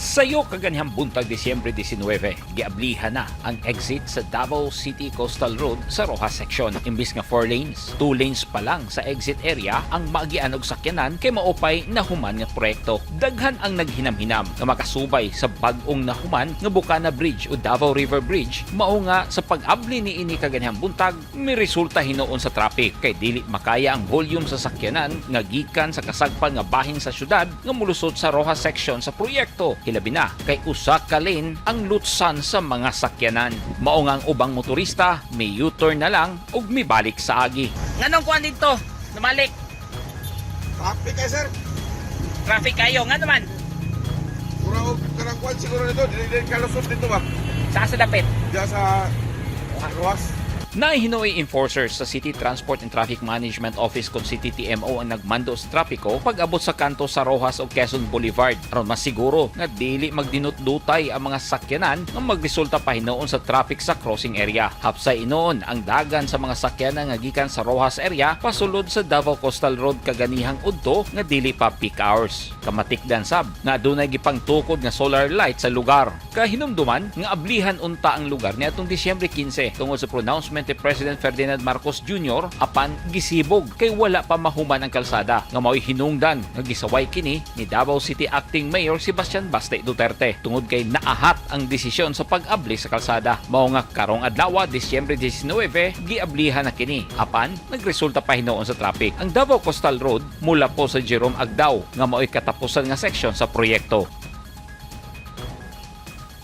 Sayo kaganihang buntag, Disyembre 19, giablihan na ang exit sa Davao City Coastal Road sa Roxas section. Imbis nga 4 lanes, 2 lanes pa lang sa exit area ang maagian og sakyanan kay maupay nahuman nga proyekto. Daghan ang naghinamhinam nga makasubay sa bag-ong nahuman nga Bukana Bridge o Davao River Bridge, mao nga sa pag-abli ni ini kaganihang buntag, may resulta hinuon sa traffic kay dili makaya ang volume sa sakyanan nga gikan sa kasagpan nga bahin sa syudad nga mulusot sa Roxas section sa proyekto, hilabi na kay usa ka lane ang lutsan sa mga sakyanan. Mao nga ang ubang motorista may U-turn na lang ug mibalik sa agi. Nganong kuan dito? Namalik. Traffic kay, sir. Traffic kayo. Nga naman. Mura og kanang kuan siguro nito, dili din kalusot dito ba? Sa dapit? Diya sa Roxas. Nahinuoy enforcers sa City Transport and Traffic Management Office kon CTTMO ang nagmando sa trapiko pag-abot sa kanto sa Roxas o Quezon Boulevard aron masiguro nga dili magdinutdutay ang mga sakyanan nga magresulta pa hinuon sa traffic sa crossing area. Hapsay inoon ang dagan sa mga sakyanan nga gikan sa Roxas area pasulod sa Davao Coastal Road kaganihang udto nga dili pa peak hours. Kamatikdan sab nga adunay gipangtukod nga solar light sa lugar. Kahinumduman nga ablihan unta ang lugar niadtong Disyembre 15 tungod sa pronouncement ni President Ferdinand Marcos Jr., apan gisibog kay wala pa mahuman ang kalsada nga mao'y hinungdan nga gisaway kini ni Davao City Acting Mayor Sebastian Baste Duterte tungod kay naahat ang desisyon sa pag-abli sa kalsada. Mao nga karong adlaw, Disyembre 19, giablihan na kini apan nagresulta pa hinuon sa traffic ang Davao Coastal Road mula po sa Jerome Agdao nga mao'y katapusan nga seksyon sa proyekto.